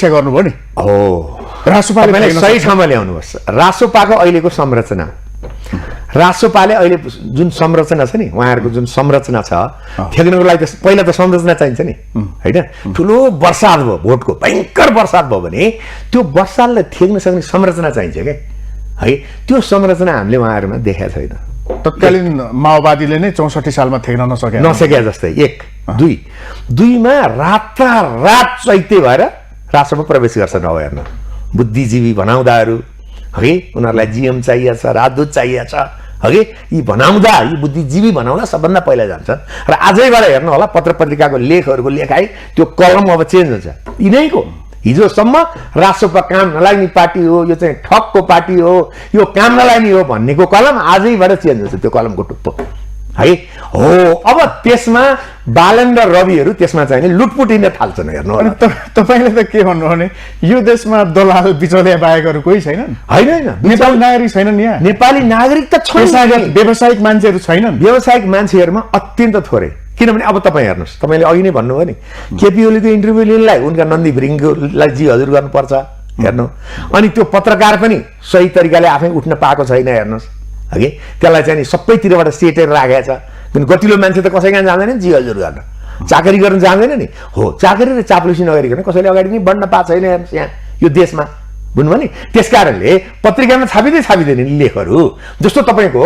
गर्नुभयो नि हो रासोपाले सही ठाउँमा ल्याउनुपर्छ रासोपाको अहिलेको संरचना रासोपाले अहिले जुन संरचना छ नि उहाँहरूको जुन संरचना छ थ्याक्नको लागि त पहिला त संरचना चाहिन्छ नि होइन ठुलो वर्षात भयो भोटको भयङ्कर वर्षात भयो भने त्यो वर्षातलाई थ्याक्न सक्ने संरचना चाहिन्छ क्या है त्यो संरचना हामीले उहाँहरूमा देखाएको छैन तत्कालीन माओवादीले नै 64 सालमा थेक्न नसके जस्तै एक दुईमा रातारात चैत्य भएर राष्ट्रमा प्रवेश गर्छन् अब हेर्न बुद्धिजीवी भनाउँदाहरू है उनीहरूलाई जिएम चाहिएको छ राजदूत चाहिएको छ है यी भनाउँदा यी बुद्धिजीवी भनाउँदा सबभन्दा पहिला जान्छ र आजैबाट हेर्नु होला पत्र पत्रिकाको लेखहरूको लेखाइ त्यो कलम अब चेन्ज हुन्छ यिनैको हिजोसम्म रासोपा काम नलाग्ने पार्टी हो यो चाहिँ ठगको पार्टी हो यो काम नलाग्ने हो भन्नेको कलम आजैबाट चेन्ज हुन्छ त्यो कलमको टुप्पो है हो अब त्यसमा बालन र रविहरू त्यसमा चाहिँ लुटपुट हिँड्न थाल्छन् हेर्नु अनि तपाईले त के भन्नु भने यो देशमा दलाल बिचौलिया बाहेकहरू कोही छैनन् होइन नेपाली नागरिक छैनन् यहाँ नेपाली नागरिक त छैन व्यावसायिक मान्छेहरू छैनन् व्यावसायिक मान्छेहरूमा अत्यन्त थोरै किनभने अब तपाईँ हेर्नुहोस् तपाईँले अघि नै भन्नुभयो नि केपी ओलीको इन्टरभ्यू लिनलाई उनका नन्दी भिरिङलाई जी हजुर गर्नुपर्छ हेर्नु अनि त्यो पत्रकार पनि सही तरिकाले आफै उठ्न पाएको छैन हेर्नुहोस् हगि त्यसलाई चाहिँ सबैतिरबाट सेटेर राखेको छ किन गतिलो मान्छे त कसै कहाँ जाँदैन जी हजुर गर्न चाकरी गर्न जाँदैन नि हो चाकरी र चाप्लुसी नगरिकन कसैले अगाडि नै बढ्न पाएको छैन हेर्नुहोस् यहाँ यो देशमा बुझ्नुभयो नि त्यस कारणले पत्रिकामा छापिँदैन नि लेखहरू जस्तो तपाईँको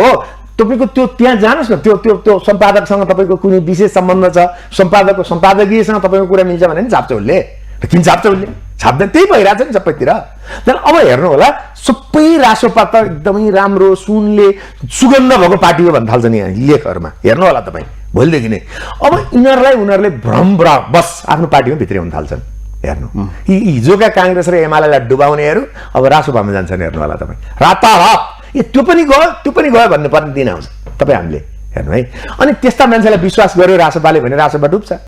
त्यो त्यहाँ जानुहोस् न त्यो सम्पादकसँग तपाईँको कुनै विशेष सम्बन्ध छ सम्पादकको सम्पादकीयसँग तपाईँको कुरा मिल्छ भने नि छाप्छ उसले किन छाप्छ उसले छाप्दैन त्यही भइरहेछ नि सबैतिर अब हेर्नु होला सबै रासोपा त एकदमै राम्रो सुनले सुगन्ध भएको पार्टी हो भन्न थाल्छ नि यहाँ लेखहरूमा हेर्नु होला तपाईँ भोलिदेखि नै अब उनीहरूले भ्रम बस आफ्नो पार्टीमा भित्रै हुन थाल्छन् हेर्नु यी हिजोका काङ्ग्रेस र एमालेलाई डुबाउनेहरू अब रासोपामा जान्छन् हेर्नु होला तपाईँ रातारात त्यो पनि गयो भन्नुपर्ने दिन आउँछ तपाईँ हामीले हेर्नु है अनि त्यस्ता मान्छेलाई विश्वास गर्यो रासोपाले भने रासोपा डुब्छ